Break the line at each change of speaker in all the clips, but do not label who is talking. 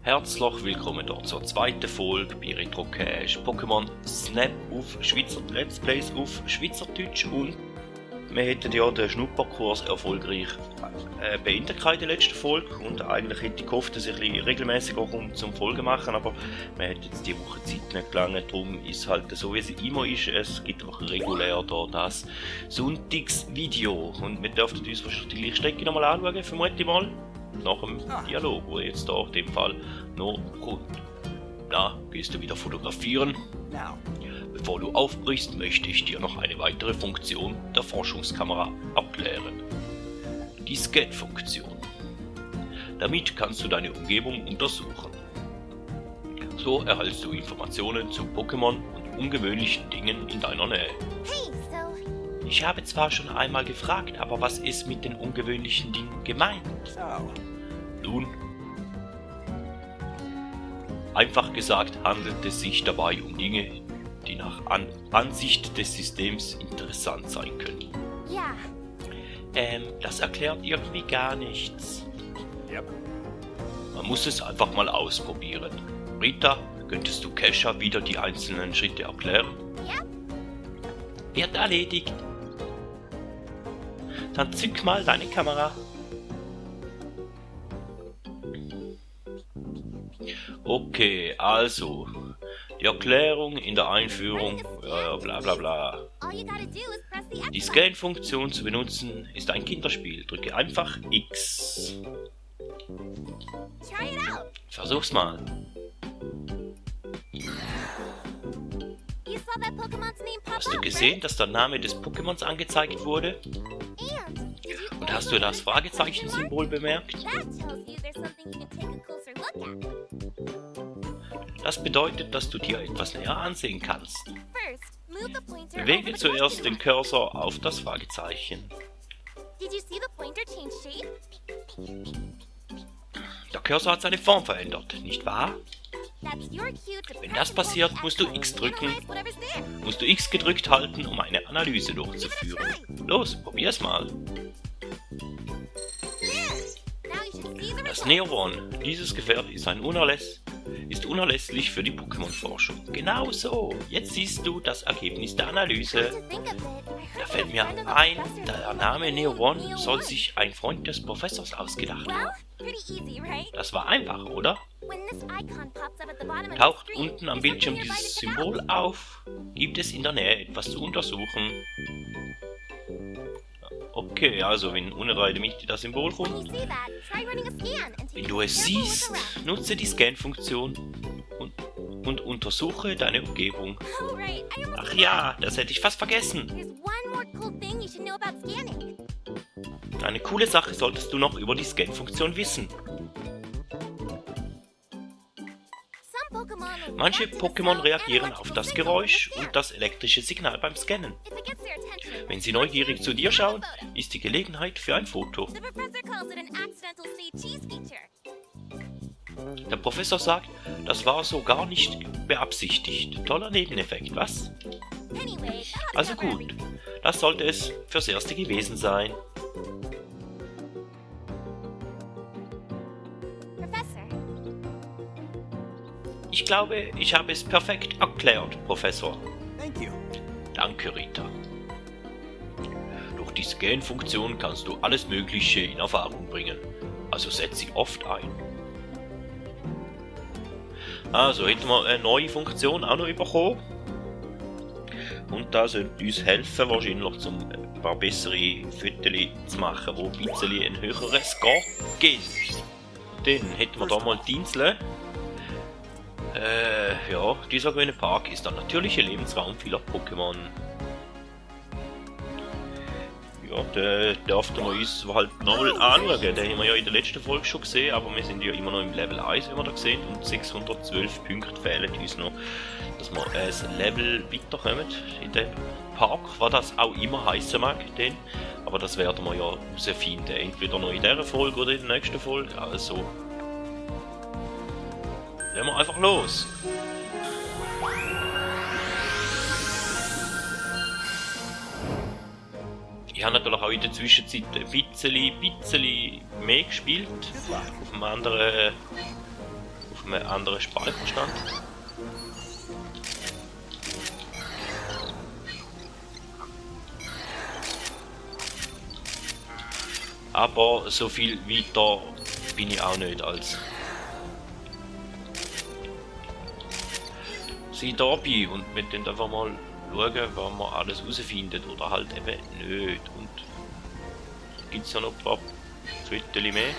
Herzlich willkommen dort zur zweiten Folge bei Retrocache Pokémon Snap auf Schweizer Let's Plays auf Schweizerdeutsch, und wir hätten ja den Schnupperkurs erfolgreich beendet in der letzten Folge, und eigentlich hätte ich gehofft, dass ich ein bisschen regelmäßiger komme zum Folgen machen, aber wir hätten jetzt die Woche Zeit nicht gelangen, darum ist es halt so, wie es immer ist. Es gibt auch regulär da das Sonntagsvideo und wir dürften uns wahrscheinlich die Strecke nochmal anschauen, vermute ich mal. Nach dem Dialog, wo jetzt da in dem Fall noch kommt. Na, gehst du wieder fotografieren? Bevor du aufbrichst, möchte ich dir noch eine weitere Funktion der Forschungskamera erklären. Die Scan-Funktion. Damit kannst du deine Umgebung untersuchen. So erhältst du Informationen zu Pokémon und ungewöhnlichen Dingen in deiner Nähe. Ich habe zwar schon einmal gefragt, aber was ist mit den ungewöhnlichen Dingen gemeint? Nun, einfach gesagt handelt es sich dabei um Dinge, die nach Ansicht des Systems interessant sein können.
Ja.
Das erklärt irgendwie gar nichts.
Yep.
Man muss es einfach mal ausprobieren. Rita, könntest du Kesha wieder die einzelnen Schritte erklären?
Ja.
Wird erledigt. Dann zück mal deine Kamera. Okay, also, die Erklärung in der Einführung, bla bla bla. Die Scan-Funktion zu benutzen ist ein Kinderspiel. Drücke einfach X. Versuch's mal. Hast du gesehen, dass der Name des Pokémons angezeigt wurde? Und hast du das Fragezeichen-Symbol bemerkt? Das bedeutet, dass du dir etwas näher ansehen kannst. Bewege zuerst den Cursor auf das Fragezeichen. Der Cursor hat seine Form verändert, nicht wahr? Wenn das passiert, musst du X drücken. Musst du X gedrückt halten, um eine Analyse durchzuführen. Los, probier's mal. Das Neoron, dieses Gefährt ist unerlässlich für die Pokémon-Forschung. Genau so, jetzt siehst du das Ergebnis der Analyse. Da fällt mir ein, der Name Neoron soll sich ein Freund des Professors ausgedacht haben. Das war einfach, oder? Taucht unten am Bildschirm dieses Symbol auf, gibt es in der Nähe etwas zu untersuchen. Okay, also wenn unten in der Mitte das Symbol kommt. Wenn du es siehst, nutze die Scan-Funktion und untersuche deine Umgebung. Ach ja, das hätte ich fast vergessen. Eine coole Sache solltest du noch über die Scan-Funktion wissen. Manche Pokémon reagieren auf das Geräusch und das elektrische Signal beim Scannen. Wenn sie neugierig zu dir schauen, ist die Gelegenheit für ein Foto. Der Professor sagt, das war so gar nicht beabsichtigt. Toller Nebeneffekt, was? Also gut, das sollte es fürs Erste gewesen sein. Ich glaube, ich habe es perfekt erklärt, Professor.
Thank you.
Danke, Rita. Durch die Scan-Funktion kannst du alles Mögliche in Erfahrung bringen, also setz sie oft ein. Also hätten wir eine neue Funktion auch noch bekommen. Und das sollte uns helfen, wahrscheinlich um ein paar bessere Fotos zu machen, die ein bisschen ein höheres Score geben. Dann hätten wir da mal die Insel. Ja, dieser grüne Park ist der natürliche Lebensraum vieler Pokémon. Ja, den dürften wir uns halt nochmal anschauen. Den haben wir ja in der letzten Folge schon gesehen, aber wir sind ja immer noch im Level 1, wie wir da sehen, und 612 Punkte fehlen uns noch, dass wir ein Level weiterkommen in dem Park, was das auch immer heissen mag, denn. Aber das werden wir ja herausfinden, entweder noch in dieser Folge oder in der nächsten Folge, also. Gehen wir einfach los. Ich habe natürlich auch in der Zwischenzeit ein bisschen mehr gespielt. Auf dem einem anderen Speicherstand. Aber so viel weiter bin ich auch nicht als sie da bin und wenn dann einfach mal schauen, wann man alles herausfindet oder halt eben nicht. Und gibt es ja noch ein paar Viertel mehr.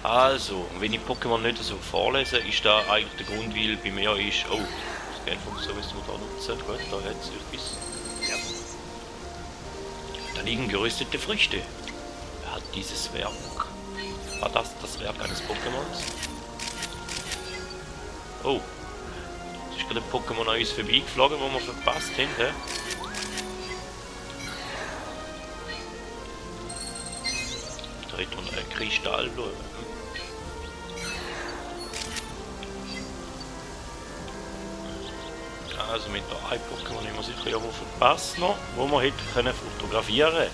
Also, wenn ich Pokémon nicht so vorlese, ist da eigentlich der Grund, weil bei mir ist... Oh, das Scanfuchs sowieso da nutzen. Gut, da hat es etwas. Ja. Da liegen geröstete Früchte. Wer hat dieses Werk? War das Werk eines Pokémons? Oh. Das ist gerade ein Pokémon an uns vorbeigeflogen, wo wir verpasst haben. He? Da hat man einen Kristallblume. Also mit der Pokémon haben wir sicher ja verpasst noch, wo wir hätte können fotografieren.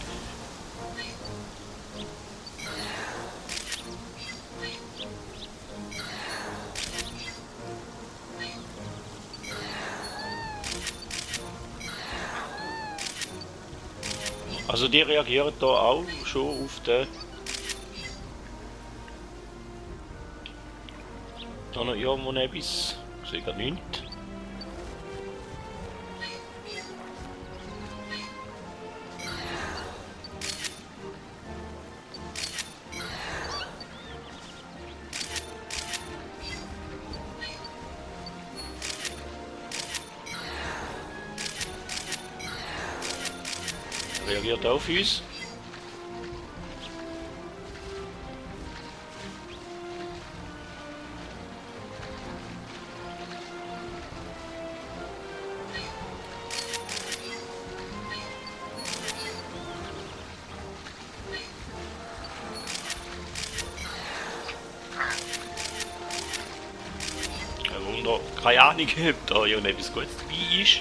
Also die reagieren da auch schon auf den... Da noch irgendwo etwas, ich sehe gerade nichts. Reagiert auf uns. Ein Wunder, keine Ahnung, ob da irgendetwas Gutes dabei ist.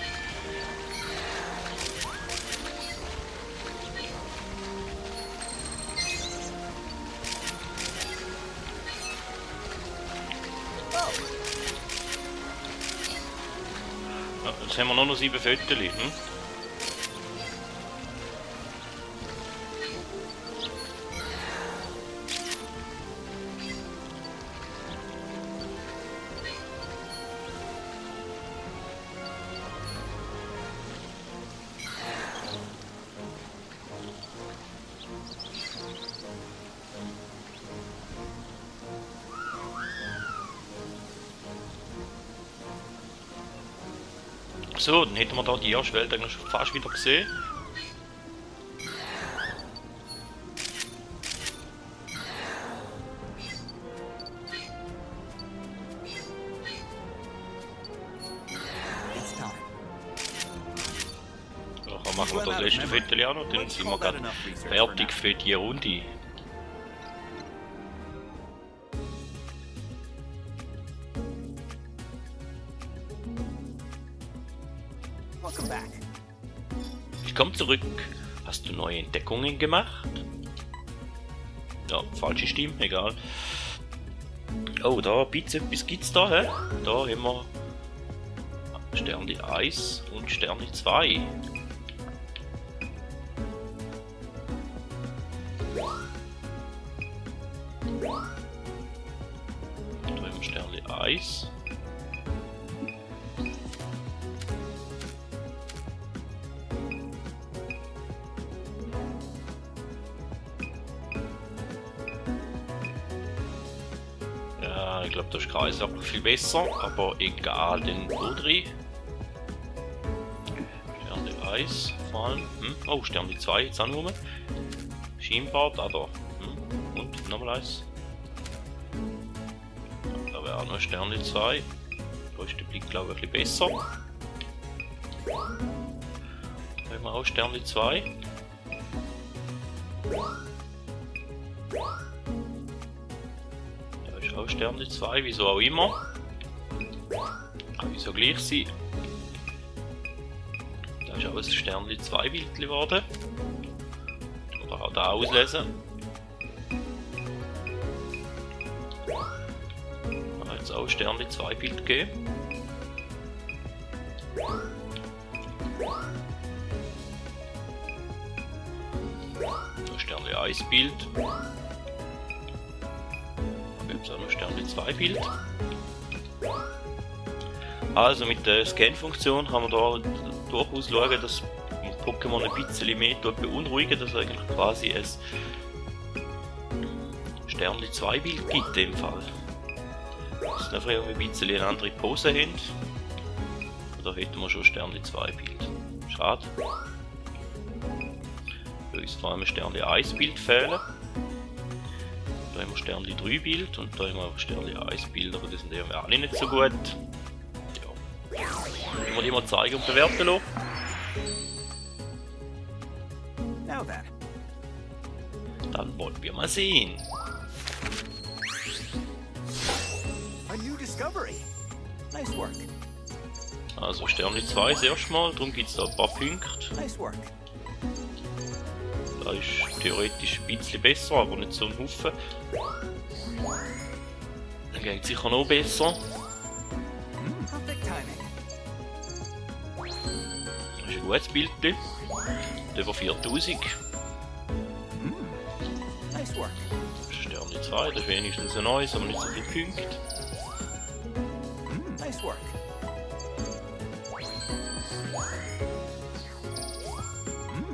Jetzt haben wir noch 7 Fotos. Hm? So, dann hätten wir da die erste Welt eigentlich schon fast wieder gesehen. Dann machen wir das letzte Viertel auch noch, dann sind wir gerade fertig für die Runde. Willkommen zurück. Hast du neue Entdeckungen gemacht? Ja, falsche Stimme, egal. Oh, da etwas gibt's da, hä? Da haben wir Sterne 1 und Sterne 2. Da haben wir Sterne 1. Ich glaube, das ist Kreis auch viel besser, aber egal, den Bodri. Sterne 1 vor allem. Oh, Sterne 2 jetzt auch nur. Scheinbar da. Und nochmal eins. Da wäre auch noch Sterne 2. Da ist der Blick, glaube ich, ein bisschen besser. Da haben wir auch Sternli 2. Da ist auch Sternli 2, wieso auch immer. Kann wieso gleich sein. Da ist auch ein Sternli 2 Bild geworden. Oder auch da auslesen. Da hat es auch Sternli 2 Bild gegeben. Sternli 1 Bild. Da gibt es auch noch Sternli 2 Bild. Also mit der Scan-Funktion haben wir da durchaus schauen, dass Pokémon ein bisschen mehr beunruhigen, dass es eigentlich quasi ein Sternli 2 Bild gibt in dem Fall. Dass wir einfach ein bisschen eine andere Pose haben. Da hätten wir schon Sternli 2 Bild. Schade. Da ist vor allem ein Sternli 1 Bild fehlen. Da haben wir Sternli 3 Bild und da haben wir auch Sternli 1 Bild, aber das sind irgendwie alle nicht so gut. Ja. Ich will die mal zeigen und bewerten lassen. Dann wollen wir mal sehen.
A new discovery. Nice work.
Also Sternli 2 das erste Mal, darum gibt es da ein paar Punkte.
Nice work.
Da ist theoretisch ein bisschen besser, aber nicht so ein Haufen. Dann geht es sicher noch besser.
Perfect timing.
Das ist ein gutes Bild. Über 4000.
Nice work.
Das ist Sternli 2, das ist wenigstens ein neues, aber nicht so viele Punkte.
Nice work.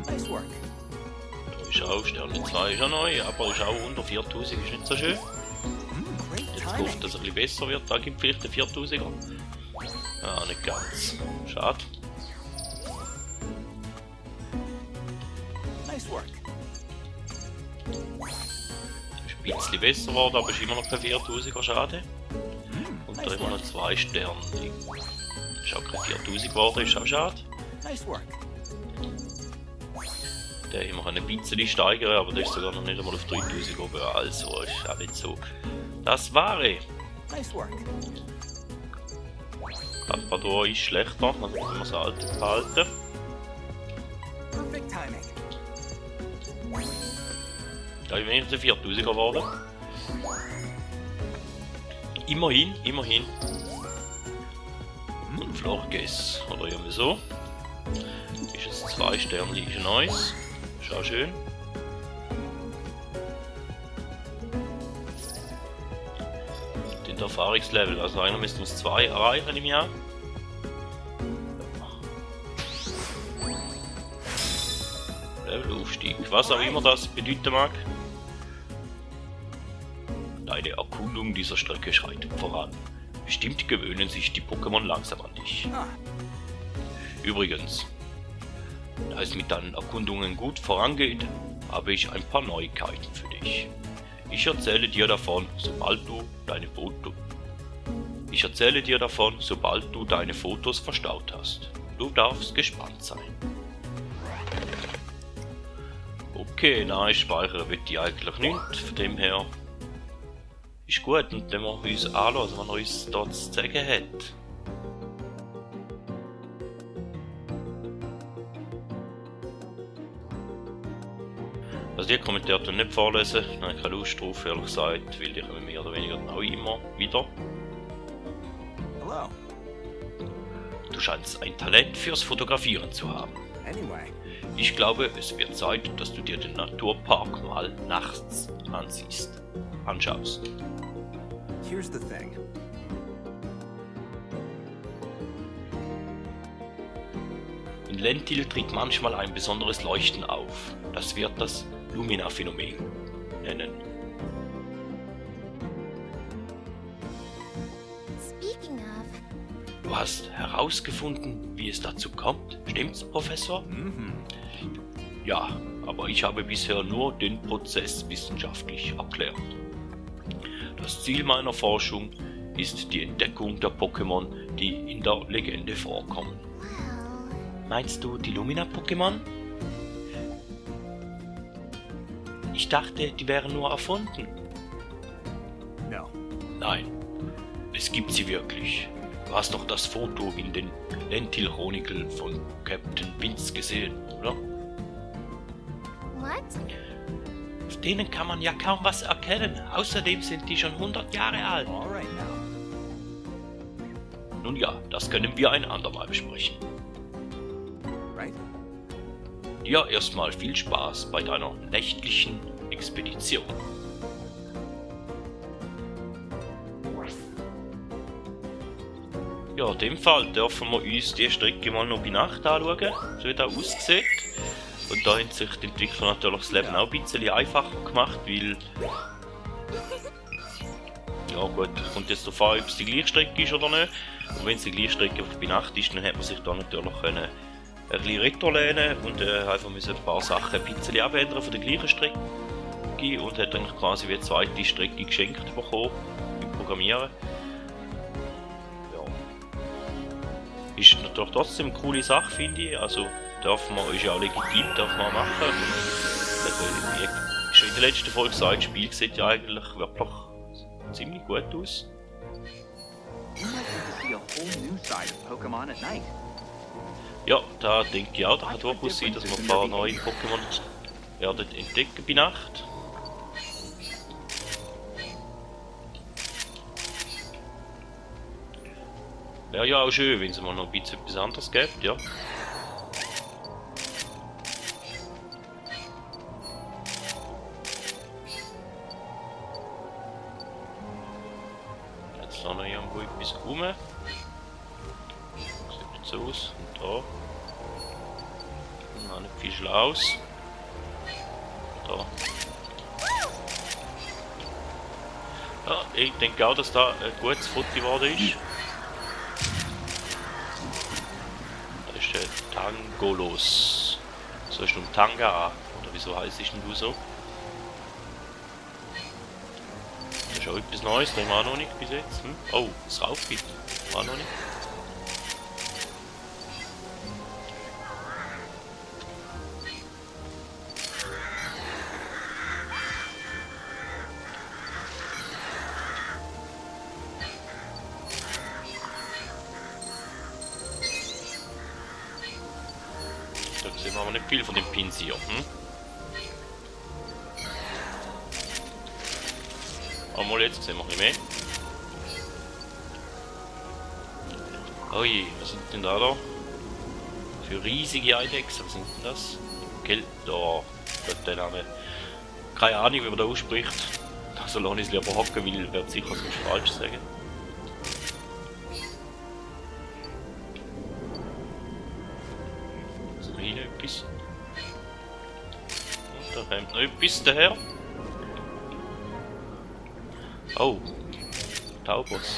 Nice work.
Da ist auch Sternli 2 ist auch neu, aber ist auch unter 4000, ist nicht so schön.
Great
Jetzt
timing.
hofft, dass es ein bisschen besser wird, da gibt es vielleicht einen 4000er. Ja, nicht ganz. Schade.
Nice work.
Ist ein bisschen besser geworden, aber ist immer noch kein 4000er, schade. Und da haben wir noch 2 Sterne. Ist auch kein 4000 geworden, ist auch schade.
Nice work.
Den haben wir ein bisschen steigern, aber der ist sogar noch nicht einmal auf 3000 oben, also ist auch nicht so das Wahre.
Nice work.
Carpador ist schlechter, also müssen wir das alte behalten.
Perfect timing.
Da ist wenigstens ein 4000er geworden. Immerhin, immerhin. Und Florges, oder irgendwie so. Ist es 2 Sternli, ist nice. Ist auch schön. Den Erfahrungslevel, also einer müsste uns 2 erreichen im Jahr. Levelaufstieg, was auch immer das bedeuten mag. Deine Erkundung dieser Strecke schreitet voran. Bestimmt gewöhnen sich die Pokémon langsam an dich.
Ah,
Übrigens, da es mit deinen Erkundungen gut vorangeht, habe ich ein paar Neuigkeiten für dich. Ich erzähle dir davon, sobald du deine Fotos verstaut hast. Du darfst gespannt sein. Okay, nein, speichern wird die eigentlich nicht, von dem her ist gut, und wenn wir uns anhören, wenn er uns da zu sagen hat. Also die Kommentare nicht vorlesen, ich habe keine Lust drauf, ehrlich gesagt, weil die kommen mehr oder weniger auch immer wieder.
hello.
Du scheinst ein Talent fürs Fotografieren zu haben.
Anyway,
Ich glaube, es wird Zeit, dass du dir den Naturpark mal nachts anschaust.
here's the thing.
In Lentil tritt manchmal ein besonderes Leuchten auf. Das wird das Lumina-Phänomen nennen.
Speaking of,
Du hast herausgefunden, wie es dazu kommt, stimmt's, Professor? Ja, aber ich habe bisher nur den Prozess wissenschaftlich erklärt. Das Ziel meiner Forschung ist die Entdeckung der Pokémon, die in der Legende vorkommen. Meinst du die Lumina-Pokémon? Ich dachte, die wären nur erfunden.
No.
Nein, es gibt sie wirklich. Du hast doch das Foto in den Lentil Chronicle von Captain Vince gesehen, oder?
What?
Auf denen kann man ja kaum was erkennen. Außerdem sind die schon 100 Jahre alt.
All right now.
Nun ja, das können wir ein andermal besprechen.
Right?
Ja, erstmal viel Spaß bei deiner nächtlichen Expedition. Ja, in dem Fall dürfen wir uns die Strecke mal noch bei Nacht anschauen, so wie das aussieht. Und da haben sich die Entwickler natürlich das Leben auch ein bisschen einfacher gemacht, weil... Ja gut, kommt jetzt darauf an, ob es die gleiche Strecke ist oder nicht. Und wenn es die gleiche Strecke einfach bei Nacht ist, dann hat man sich da natürlich können ein bisschen retterlehnen und einfach müssen ein paar Sachen ein bisschen abändern von der gleichen Strecke. Und hat dann quasi wie eine zweite Strecke geschenkt bekommen beim Programmieren. Ja. Ist natürlich trotzdem eine coole Sache, finde ich. Also darf man, ist ja auch legitim, darf man machen. Also, wie schon in der letzten Folge gesagt, das Spiel sieht ja eigentlich wirklich ziemlich gut aus.
You might get to see a whole new side of Pokemon at night.
Ja, da denke ich auch, da kann durchaus sein, dass wir ein paar neue Pokémon werden entdecken bei Nacht. Wäre ja auch schön, wenn es mal noch ein bisschen etwas anderes gibt, ja. Jetzt da noch irgendwo etwas rum. Sieht jetzt so aus. Und da. Noch nicht viel Schlaues. Da. Ja, ich denke auch, dass da ein gutes Foto geworden ist. Da ist der Tangolos. So ist nun Tanga. Oder wieso heißt es denn du so? Das ist auch etwas Neues, das haben wir auch noch nicht bis jetzt. Hm? Oh, das Raufbild. War noch nicht. Da sehen wir aber nicht viel von dem Pinsir. Hm? Einmal jetzt sehen wir ein bisschen mehr. Ui, was sind denn da? Für riesige Eidechsen, was sind denn das? Keltor. Der Name. Keine Ahnung, wie man da ausspricht. Also lasse ich es lieber hocken, weil ich werde sicher sonst falsch sagen. Jetzt noch hier etwas. Und da kommt noch etwas daher. Oh, Taubos.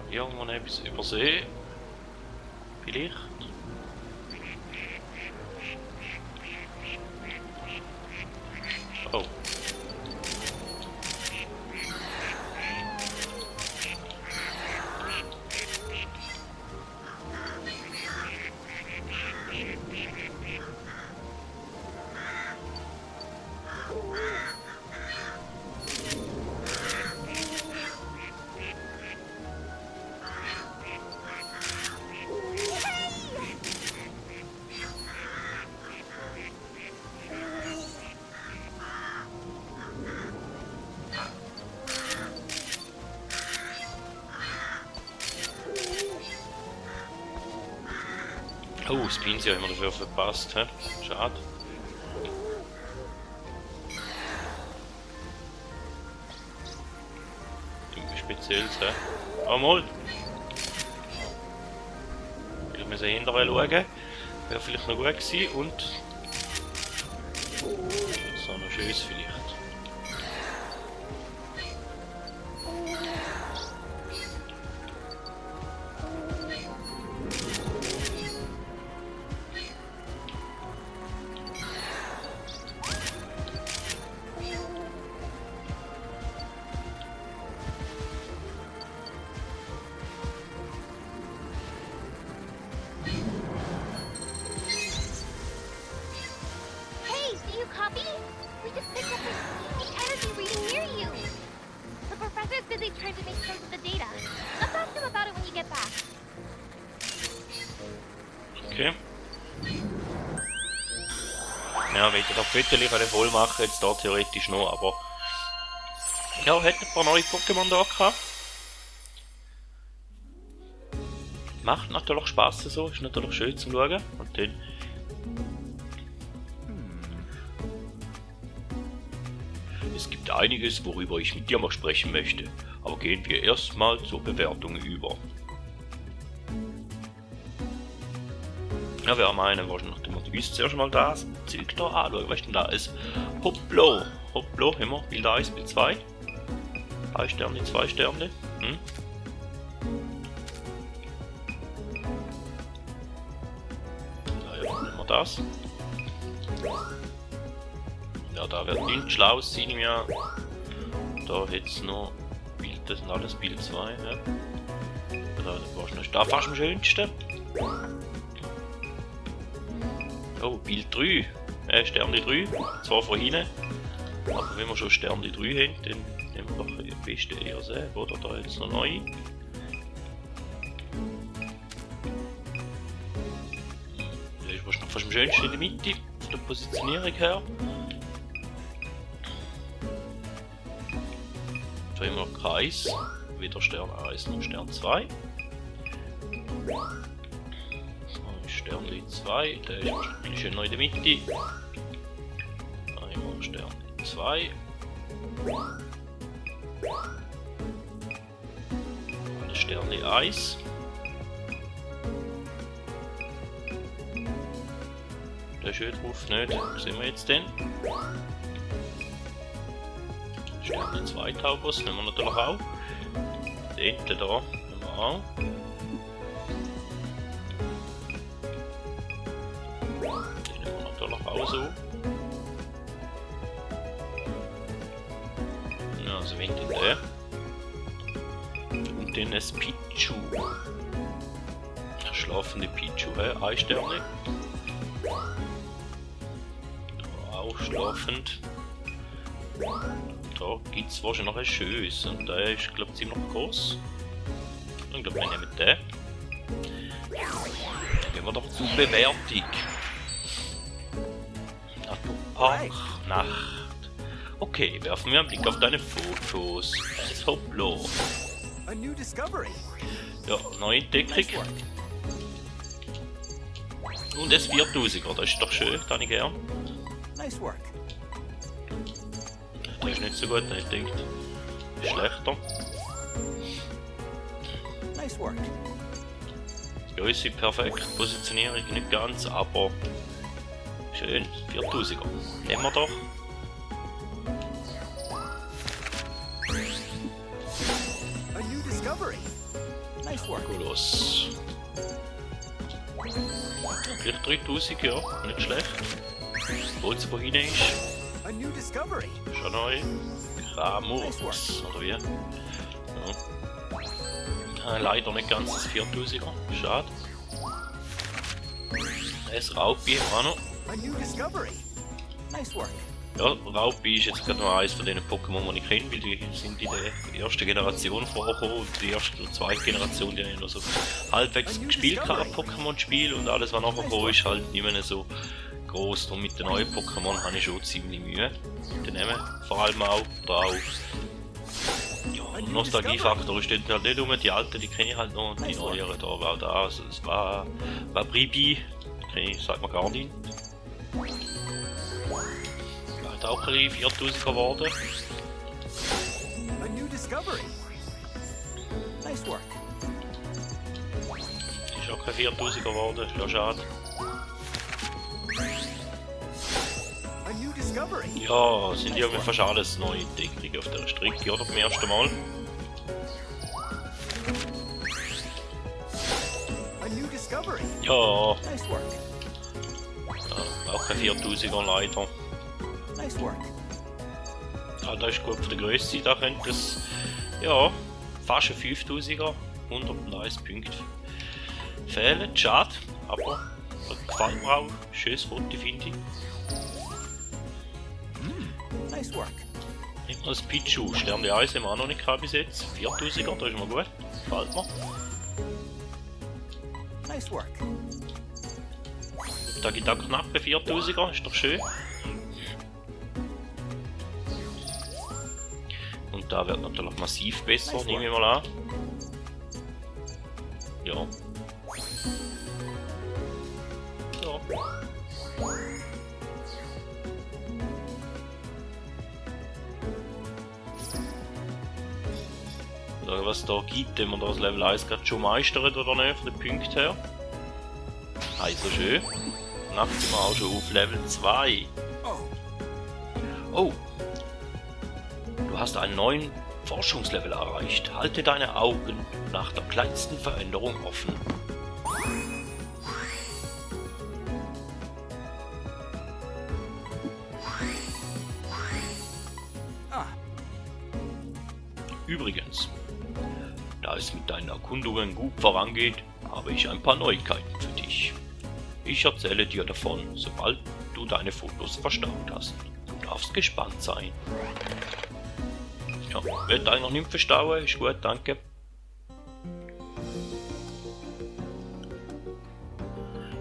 Irgendwann etwas übersehen. Vielleicht. Oh. Oh, das Pinsir haben wir dafür verpasst, hä? Schade. Irgendwie Spezielles, hä? Oh, mal! Ich muss hinterher schauen. Wäre vielleicht noch gut gewesen und... so noch Schönes vielleicht.
Hey, do you copy? We just picked up this energy reading near you. The professor's busy trying to make sense of the data. Let's ask him about it when you get back.
Okay. Ja, wenn ich das Fotos voll machen, jetzt da theoretisch noch, aber... Ja, hat ein paar neue Pokémon da gehabt. Macht natürlich Spaß so, ist natürlich schön zum Schauen. Und dann... Es gibt einiges, worüber ich mit dir mal sprechen möchte. Aber gehen wir erstmal zur Bewertung über. Ja, wir haben einen wahrscheinlich, du wisst zuerst mal das Zeug da anschauen. Was ist denn da? Ist Hoplo. Hoplo haben wir. Bild 1, Bild 2. 3 Sterne, 2 Sterne. Ja, nehmen wir das. Ja, da wird nichts Schlaues sein im Jahr. Da jetzt noch Bild, das sind alles Bild 2. Ja. Da ist da fast am schönsten. Oh, Bild 3. Sterne 3. Zwar von hinten. Aber wenn wir schon Sterne 3 haben, dann nehmen wir doch am besten eher selber. Oder da jetzt noch neu. Der ist wahrscheinlich fast am schönsten in der Mitte. Von der Positionierung her. Da haben wir Kreis. Wieder Stern 1 und Stern 2. Sternli 2, der ist wahrscheinlich schön noch in der Mitte. Da haben wir Sternli 2. Sternli 1. Der ist schön drauf, nicht? Was sehen wir jetzt denn? Sternli 2 Taubos nehmen wir natürlich auch. Den da nehmen wir auch. Auch so. Ja, also wenn der. Und dann ein Pichu. Schlafende Pichu, 1 Sterne. Da auch schlafend. Da gibt es wahrscheinlich noch ein schönes. Und der ist, glaube ich, ziemlich groß. Ich glaube, wir nehmen den. Dann gehen wir doch zur Bewertung. Ach, Nacht. Okay, werfen wir einen Blick auf deine Fotos. Das Hoplo.
A new discovery.
Ja, neue Entdeckung. Und das 4000er, das ist doch schön, das habe ich gern.
Nice work.
Das ist nicht so gut, ich denke. Ist schlechter.
Nice work.
Ja, ist sie perfekt. Positionierung nicht ganz, aber schön. 4000er. Nehmen wir doch.
A new discovery. Nice work.
Los. Gleich 3000, ja, nicht schlecht. Obwohl es von hinten ist.
A new discovery.
Schon neu. Kramux, oder wie? Ja. Leider nicht ganz das 4000er. Schade. Das Raupi haben wir auch noch.
A new discovery. Nice work.
Ja, Raupi ist jetzt gerade noch eines von den Pokémon, die ich kenne, weil die sind in der ersten Generation vorgekommen und die erste und zweite Generation, die haben noch so halbwegs gespielt, Pokémon-Spiel, und alles was nachher gekommen ist, halt nicht mehr so groß. Und mit den neuen Pokémon habe ich schon ziemlich Mühe. Die nehmen vor allem auch drauf. Ja, Nostalgiefaktor steht halt nicht um, die alten, die kenne ich halt noch, und die neueren, da war da, also es war Bribi, kenne ich, sagt man gar nicht. Hat auch ein bisschen 4000 geworden.
A new discovery. Nice work.
Ist auch kein 4000 geworden, ist ja schade.
A new discovery.
Ja, sind irgendwie fast alles neue Entdeckungen auf der Strecke, oder? Beim ersten Mal.
A new discovery.
Ja,
Nice work.
auch kein 4000er leider.
Nice work.
Ah, das ist gut für die Größe, da könnte es, ja, fast ein 5000er, 101 Punkte fehlen. Schade, aber gefällt mir auch. Schönes Foto, finde ich.
Nice work.
Nicht mal das Pichu, Sterne 1 haben wir auch noch nicht gehabt bis jetzt. 4000er, das ist mal gut. Gefällt mir.
Nice work.
Da gibt auch knapp 4000er, ist doch schön. Und da wird natürlich massiv besser, nehme ich mal an. Ja. Ja. Oder was da gibt, wenn man das Level 1 gerade schon meistert oder nicht, von den Punkten her. Also schön. Knapp sind wir auch schon auf Level 2. Oh. Du hast einen neuen Forschungslevel erreicht. Halte deine Augen nach der kleinsten Veränderung offen. Übrigens, da es mit deinen Erkundungen gut vorangeht, habe ich ein paar Neuigkeiten für dich. Ich erzähle dir davon, sobald du deine Fotos verstaut hast. Du darfst gespannt sein. Ja, wird eigentlich noch nicht verstauen, ist gut, danke.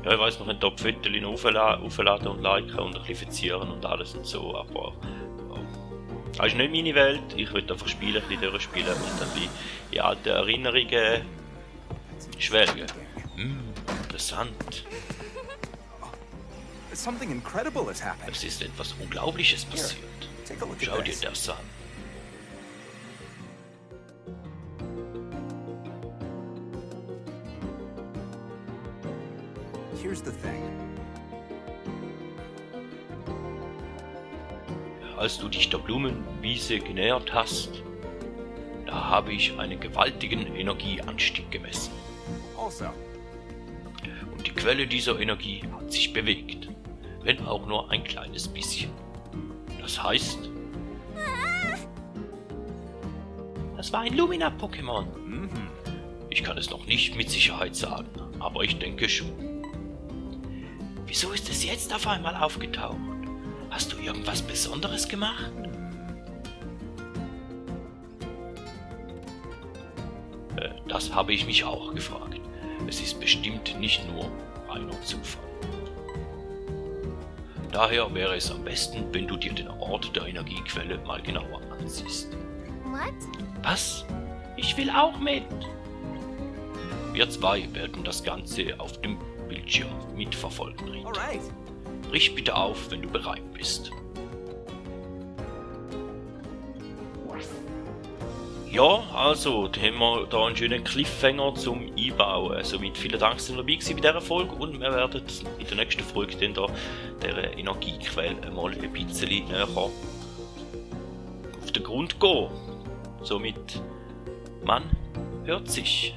Ja, ich weiß noch nicht, ob Fotos aufladen und liken und ein bisschen verzieren und alles und so, aber ja. Das ist nicht meine Welt, ich will einfach spielen, ein bisschen durchspielen und dann in alte Erinnerungen schwelgen. Interessant.
Something incredible has happened.
Es ist etwas Unglaubliches passiert.
Take a look
Schau
at
dir
this.
das an.
Here's the thing.
Als du dich der Blumenwiese genähert hast, da habe ich einen gewaltigen Energieanstieg gemessen.
Also,
Und die Quelle dieser Energie hat sich bewegt, wenn auch nur ein kleines bisschen. Das heißt, das war ein Lumina-Pokémon. Ich kann es noch nicht mit Sicherheit sagen, aber ich denke schon. Wieso ist es jetzt auf einmal aufgetaucht? Hast du irgendwas Besonderes gemacht? Das habe ich mich auch gefragt. Es ist bestimmt nicht nur reiner Zufall. Daher wäre es am besten, wenn du dir den Ort der Energiequelle mal genauer ansiehst.
What?
Was? Ich will auch mit! Wir zwei werden das Ganze auf dem Bildschirm mitverfolgen, Riet.
alright.
Brich bitte auf, wenn du bereit bist. Ja, also, da haben wir da einen schönen Cliffhanger zum Einbauen. Somit vielen Dank, dass ihr dabei gewesen bei dieser Folge und wir werden in der nächsten Folge dann da dieser Energiequelle mal ein bisschen näher auf den Grund gehen. Somit, man hört sich.